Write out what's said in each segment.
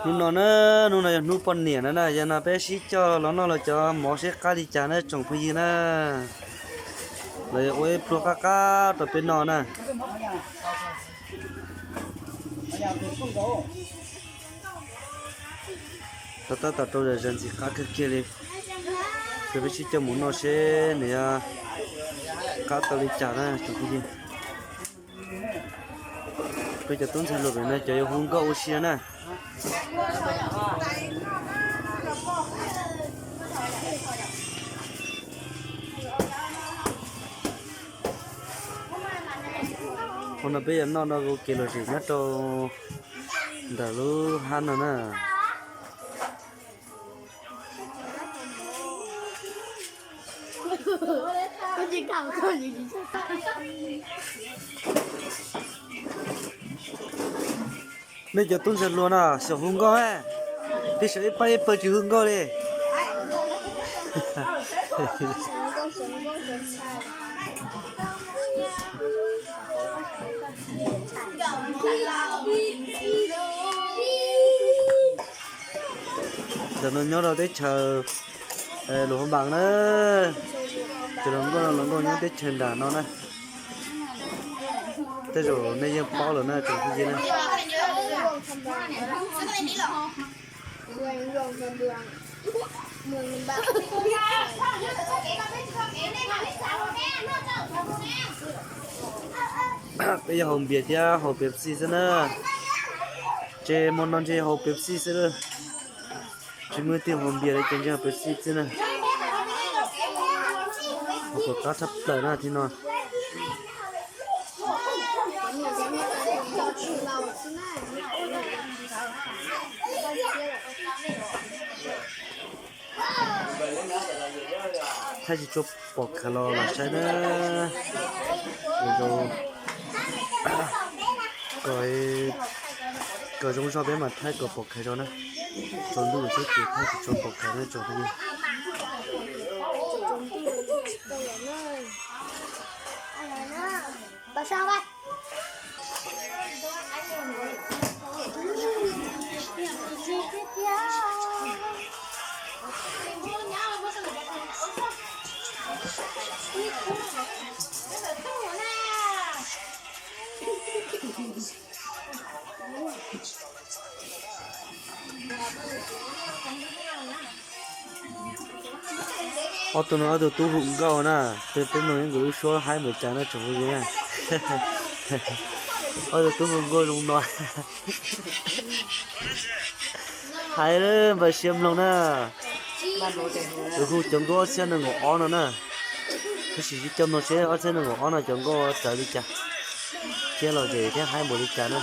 Hnub no na, hnub no yog hnub poj niam na na, yog no peb sib coj los noj los cov mov seb qab li cas na tsoom phooj ywg na. Los yog ua ib pluag qab qab rau peb noj na. Tau tab tom rau zam zaws ntxim qab kawg kiag li. Ces peb sib coj mus noj seb nws yuav qab tau li cas na tsoom phooj ywg. Peb cov tub ntxhais hluas pem no cov yuav hu nkauj ua si na. Hauv no peb yuav noj no ua kev lom zem nyob rau ntawm lub hab no na. Nej cov tub ntxhais hluas no xyaum hu nkauj, peb sawv ib pab ib pawg tsis hu nkauj li. Ntawm no nyob rau teb chaws Luas Phab Npas na. Cov hluas nkauj no hluas nkauj nyob teb chaws nram no na. Tej zaum nej yeej paub lawm na tsoom phooj ywg na. Peb yog haus npias thiab haus Pepsi xwb na. Ces hmo no ntshe haus Pepsi xwb. Tsis muaj leej twg haus npias li ces ntshe haus Pepsi xwb na. Haus kom qab tshaj plaws na thiab no. Thaij tsis tshua pom khawv los los saib na. Kom zoo zog peb mam thaij kom pom khawv zog na. Tsaus ntuj lawm thiab ces thaij tsis tshua pom khawv na tsoom phooj ywg. Ob tug no ob tug tub hu nkauj na, peb mloog nkawd lub suab haib npaum cas na tsoom phooj ywg na. Ob tug tub hu nkauj zoo no. Hais npawg Sia mloog na. Tus hu cov nkauj ob txhiab nees nkaum ob no na. Tab sis sib coj mloog seb ob txhiab nees nkaum ob no cov nkauj txawv li cas, thiab lom zem thiab haib npaum li cas na.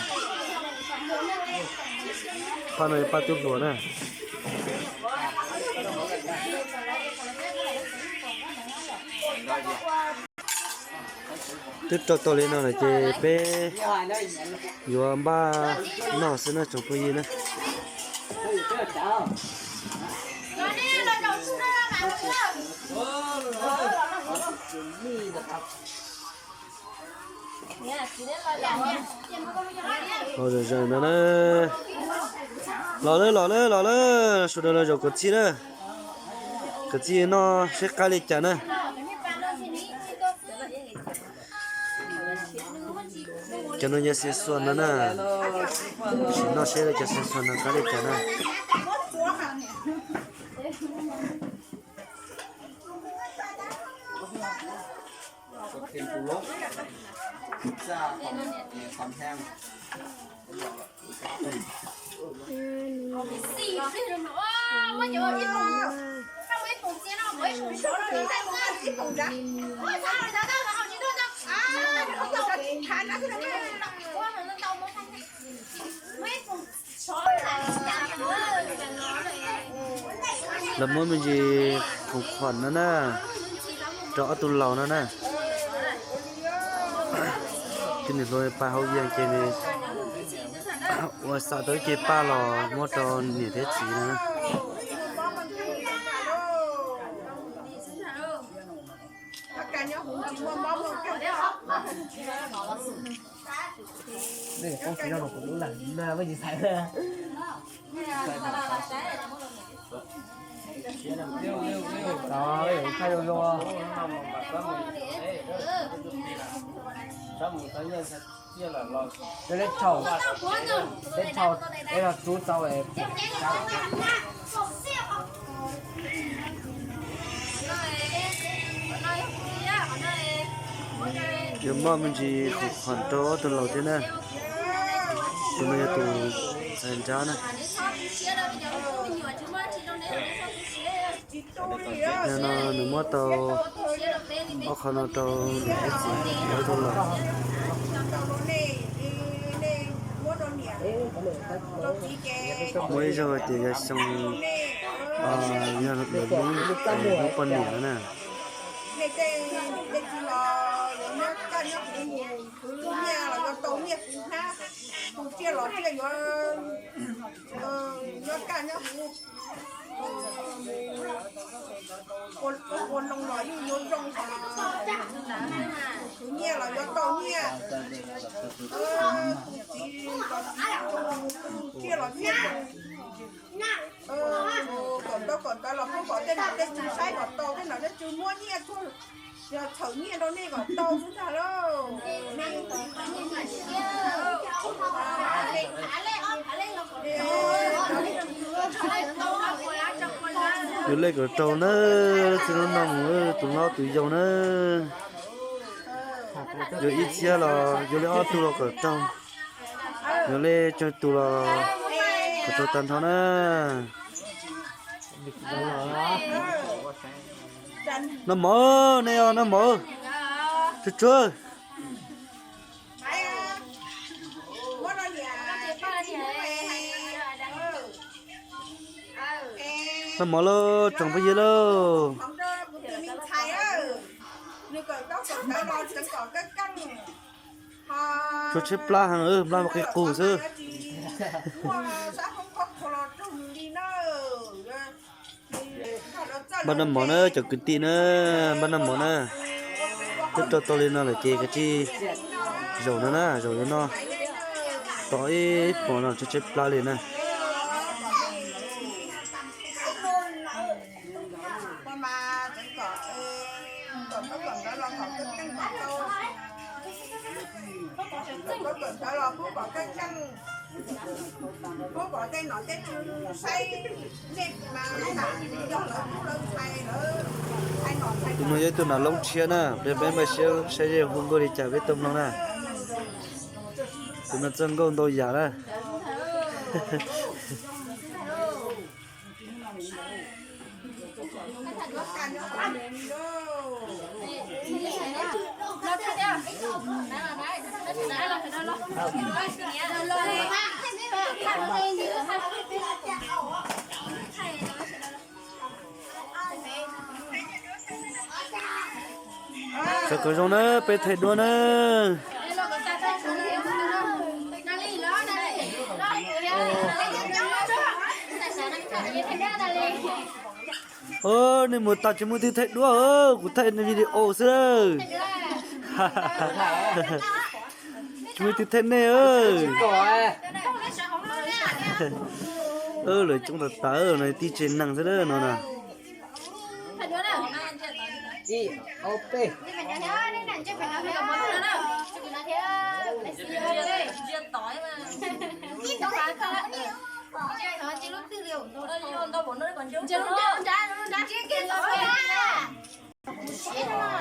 Paj no yog paj tub hluas na. Twb rau tau li no lawm ces peb yuav npaj noj xwb na tsoom phooj ywg na. Los zaum zaum no na. Los lawm los lawm los lawm, sawv daws los zaum kom txhij na. Kom txhij noj seb qab li cas na. Cov no yog xia xuas no na. Sim noj seb cov xia xuas no qab li cas na. Lawv muab me ntsis khoom khuam no na, rau ob tug laus no na. Tus niam hluas pais hauv yees ces nws ua xam tau ib ce paj los muab rau niam thiab txiv no na. Yuav moj me ntsis qhov rau ob tug laus thiab na. Tus no yog tus ntxhais nrab na. Yog no nws muab tau ob qho no rau nws ib txiv, ib tug laus. Muaj ib zaug hais tias yog xyoo, yog lawv lub, lub poj niam no na. Ua loo los yeej yuav zoo, khwv nyiaj los yuav tau nyiaj, tus txiv los txiv zoo, tus tsiaj los tsiaj zoo. Kom tau kom ntawd los pub kom tej nom tej tswv saib kom tau, tej nom tej tswv muab nyiaj tuaj, yog txhawm nyiaj rau nej kom tau xwb ntag lauj. Yuav li kom raug na, txij hnub no mus tus hlob tus yau na. Yuav ib txhiab los yuav li ob tug los kom raug. Yuav li tsawg tus los kom raug tag nrho na. Noj mov, nej os, noj mov. Tsuag tsuag. Noj mov lauj, tsoom phooj ywg lauj. Tsuas tshaib plab heev, plab qis qus xwb. Npaj noj mov na cov kwv tij na, npaj noj mov na. Twb rau tau li no lawm ces kav tsij zaum no na, zaum li no. Tos ib hmos no tsuas tshaib plab li na. Tus no yog ib tug nas loob tshiab na, pliag peb npaj siab saib seb hu nkauj li cas peb tau mloog na. Tus no txawj nkauj ntau yam na. Sawv kom zoo na, peb thaij duab na. Nej mus tas tsis muaj twg thaij duab, kuv thaij video xwb. Tsis muaj twg thaij nej. Lawv coob tas tas no, tib tsev neeg xwb no na.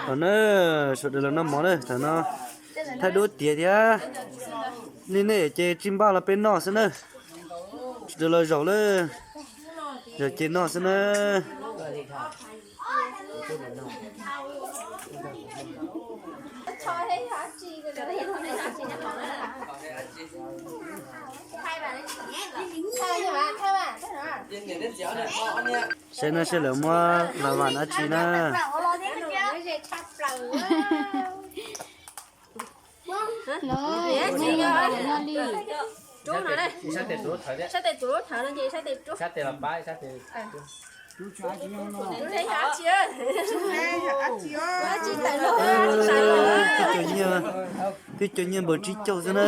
Thaum no sawv daws los noj mov na, thaum no thaij duab tiav thiab. Nej nej ces tsis npaj los peb noj xwb na. Sawv daws los zaum lawm, zaum ces noj xwb na. Saib no seb lawv muab las vas dab tsi na. Twb cov nyiaj npaws tsib caug xwb na.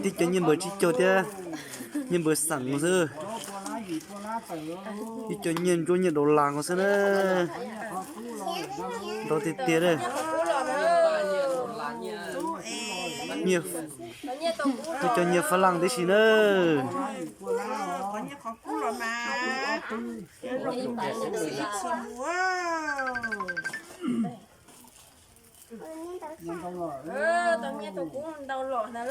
Ib co nyiaj npawg tsib caug thiab nyiaj npawg xeem xwb. Ib co nyiaj ntsuab nyiaj dollar ko xwb na. Ntau tiag tiag li. Ib co nyiaj fab laj tib si na. Hnub no na,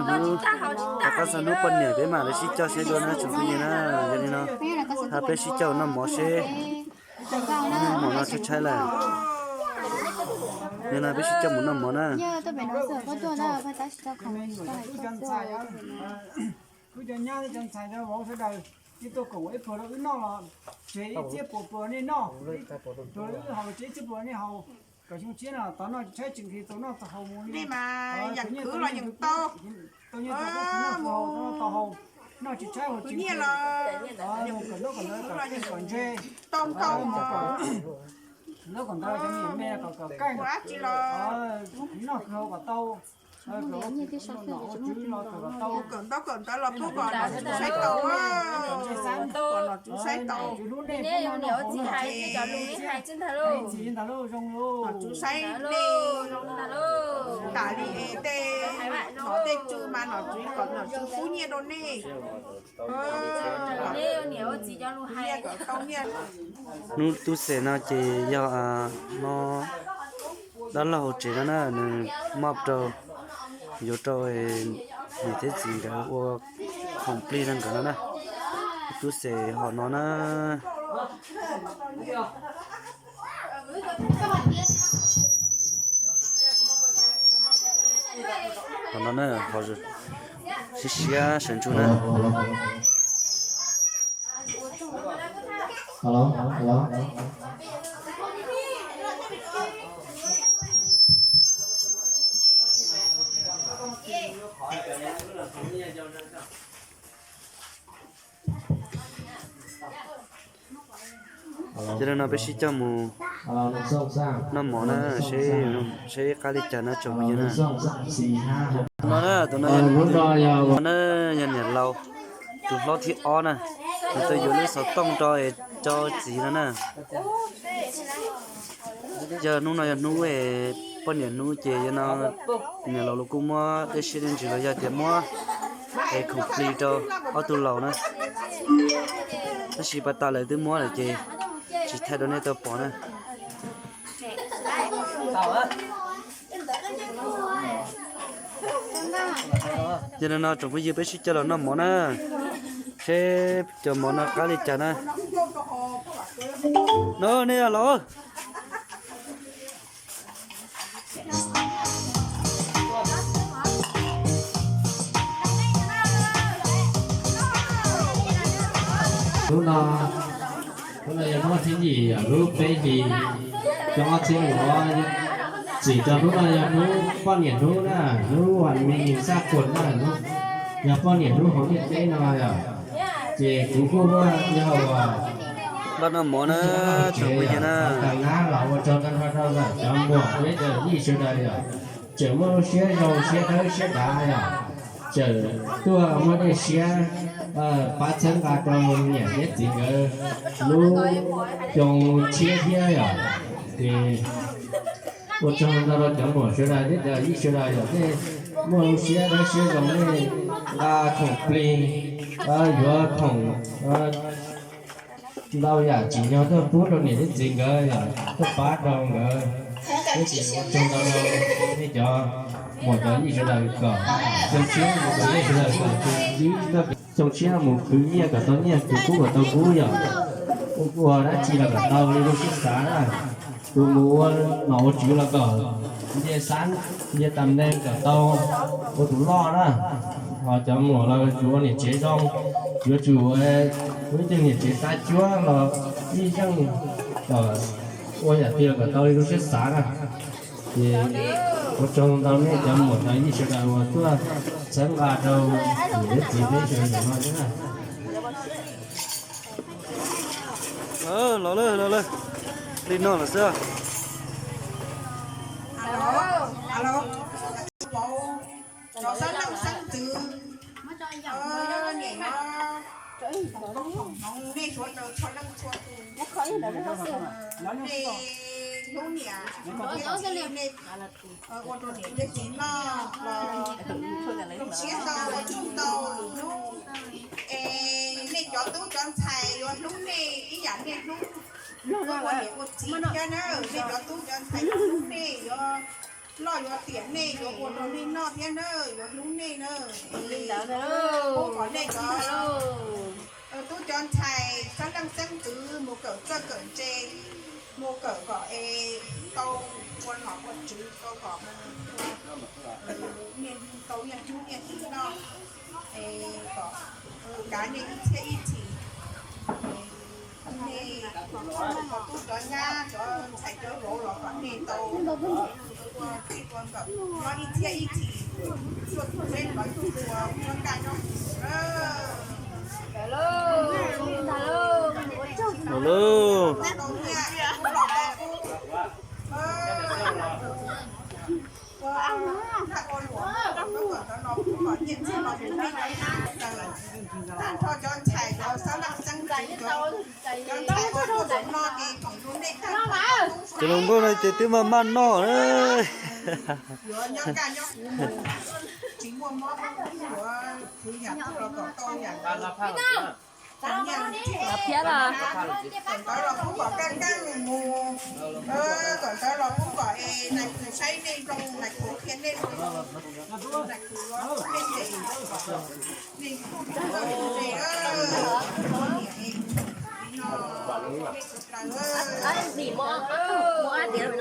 hnub rov qab txog hnub poj niam peb mam li sib coj seb dua na tsoom phooj ywg na. Yog li no, peb sib coj noj mov seb, noj mov no tshaib tshaib lawm. Yog no peb sib coj mus noj mov na. Kuv cov nyab cov ntxhais cov vauv sawv daws, nej tuaj koom ib pluag rau wb noj los tseg ib txhiab puas pluas nej noj, rau wb haus tseg ib txhiab pluas nej haus. Kom xyoo tshiab no tau noj tsis tshaib tsis nqhis tau noj tau haus mus li. Nej mas yam kwv los yeej tau, tau noj tau haus, noj tsis tshaib haus tsis nqhis, mus kom ntaub kom ntawv kom ntse, tau nkaus mus kom ntaub kom ntawv cov me nyuam me kom kom kaij, noj haus kom tau. Kawm ntaub kawm ntawv los pub kom nom tswv saib taus, kom nom tswv saib taus. Nom tswv saib nej, nom tswv saib nej, tas li es tej nom tej tswv mas nom tswv kom nom tswv pub nyiaj rau nej. Hnub tub xes no ces yog no dab laug hauv tsev no na, nws moj rau, yuav rau niam thiab txiv nkawd ua khoom plig rau nkawd no na. Tub xes hom no na. Hom no na, siab siab sawv ntsug na. Ces no peb sib coj mus noj mov na, seb qab li cas na tsoom phooj ywg na. No na, tus no yog niam laus, tus hlob thib ob na, nws tau yuav lub xov tooj rau es rau txiv no na. Yog hnub no yog hnub poj niam hnub ces yog no niam laus los kuj muab dej siab dej ntsws los yog tias muab es khoom plig rau ob tug laus na. Tab sis pas tas lawv twb muab lawm ces tsis thaij rau nej tau pom na. Yog li no tsoom phooj ywg peb sib coj los noj mov na, seb cov mov no qab li cas na. No nej yog laus. Hnub no, hnub no yog hnub thib yim lub peb hlis, xyoo ob txhiab nyuam ob, txim rau hnub no yog hnub poj niam hnub na, hnub vas me xaj kuas na, yog poj niam hnub hauv ntiaj teb no yom. Ces kuv kuj muaj yog npaj noj mov na, tsoom phooj ywg na, tag nab los ua tsaug ntau rau cov muam peb cov yij sawv daws yom, tseem muaj lub siab zoo siab dawb siab dav yom, tseem tuaj muaj dej siab pab txhawb nqa rau niam thiab txiv nkawd lub xyoo tshiab thiab yom. Ces ua tsaug ntau rau cov muam sawv daws thiab cov yij sawv daws yom, nej muaj lub siab dawb siab zoo nej nqa khoom plig, yuav khoom ntau yam tsim nyog tuaj pub rau niam thiab txiv nkawd yom, tuaj pab rau nkawd. Thiab ces ua tsaug ntau rau nej cov muam cov yij sawv daws kom xyoo tshiab mus kom nej sawv daws kom xyoo tshiab mus khwv nyiaj kom tau nyiaj, khwv kub kom tau kub yom. Ua dab tsi los kom tau li lub siab xav na. Tus mus ua nom ua tswv los kom Nce xav, nce tam neeg kom tau ua tus loj na. Ho cov muam los yuav tsum ua niam tsev zoo, yuav tsum ua ib tug niam tsev tab cuab los ib zeej kom ua yam twg los kom tau li lub siab xav na. Ces ua tsaug ntau nej cov muam cov yij sawv daws uas tuaj txhawb nqa rau niam thiab txiv peb sawv daws no thiab na. Los lawm, los lawm. Li no lawm xwb. Cov xeeb leej xeeb ntxwv, niam no, nej suav rau txhua leej txhua tus, nej hlub niam, nej ua rau niam thiab txiv noj los zoo siab ntau, hlub ntau lwm hnub. Es nej cov tub cov ntxhais yuav hlub nej ib yam nej hlub ua niam ua txiv thiab na. Nej cov tub cov ntxhais yuav hlub nej, yuav loj yuav tiam nej, yuav ua rau nej noj thiab na, yuav hlub nej na. Pub kom nej cov tub cov ntxhais xeeb leej xeeb ntxwv mus kawm txawj kawm ntse, mus kawm kom es tau ua nom ua tswv, tau kom niaj hnub tau niaj hnub niaj hnub noj, es kom kav nej ib txhiab ib txhis. Nej cov tub cov nyab cov ntxhais cov vauv los kom nej tau ua txij ua nkawm nyob ib txhiab ib txhis, tuaj tus teb los tuaj ua nyob kaj nyob kuv na. Los lawm. Cov hluas nkauj no ces twb maj maj noj na. Tsis muaj mob, yuav khwv yam twg los kom tau yam ntawd. Thiab los kawm ntawv los pub kom kaj kaj mus, kawm ntawv los pub kom es nais phoo saib nej zoo, nais phoo qhia nej zoo, nais phoo yuav nej ces nej kuj tsis ua zoo ze, niam es no nej sawv daws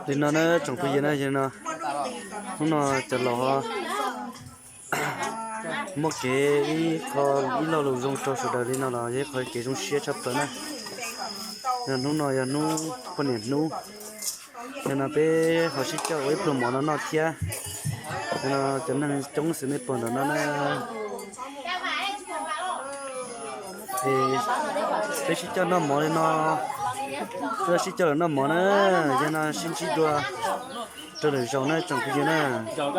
Li no na tsoom phooj ywg na, hnub no cov laus muaj kev ib qho ib lo lus zoo rau sawv daws li no los yog ib qho kev zoo siab tshaj plaws na. Yog hnub no yog hnub poj niam hnub, yog no peb ho sib coj ua ib pluag mov no noj thiab. Yog no cov neeg coob xwb nej pom ntawm no na. Es peb sib coj noj mov li no, sib coj los noj mov na, yog no sib ntsib dua rau lwm zaus na tsoom phooj ywg na. Sawv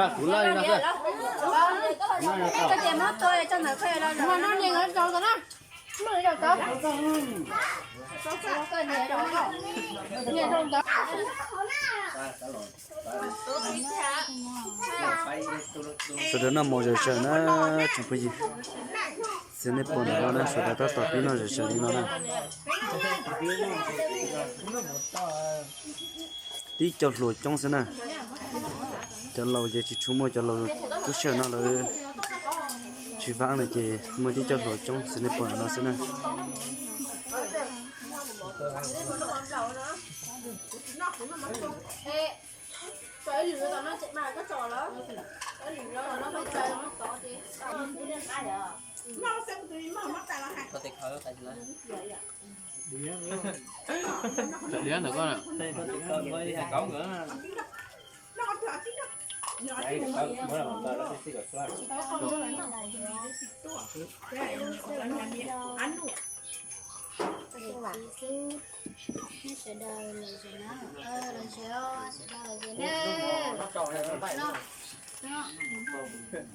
daws noj mov zom zaws na tsoom phooj ywg. Xws nej pom ntawm no na sawv daws tab tom pib noj zom zaws li no na. Tib co hluas coob xwb na. Cov laus ces tsis tshua muaj, cov laus lub sij hawm no lawv tsis vab no ces muaj tib co hluas coob xws nej pom ntawm no xwb na. Nej sawv daws lom zem na, lom zem, sawv daws lom zem na.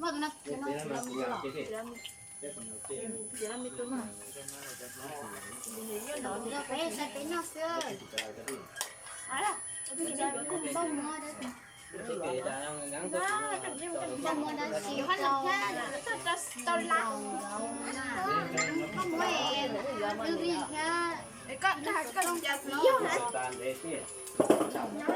Muaj tus no, tus no, tus no, tus no, peb saib peb noj xwb. Npauj muag dab tsi, npauj muag dab tsi, npauj muag, npauj muag thiab.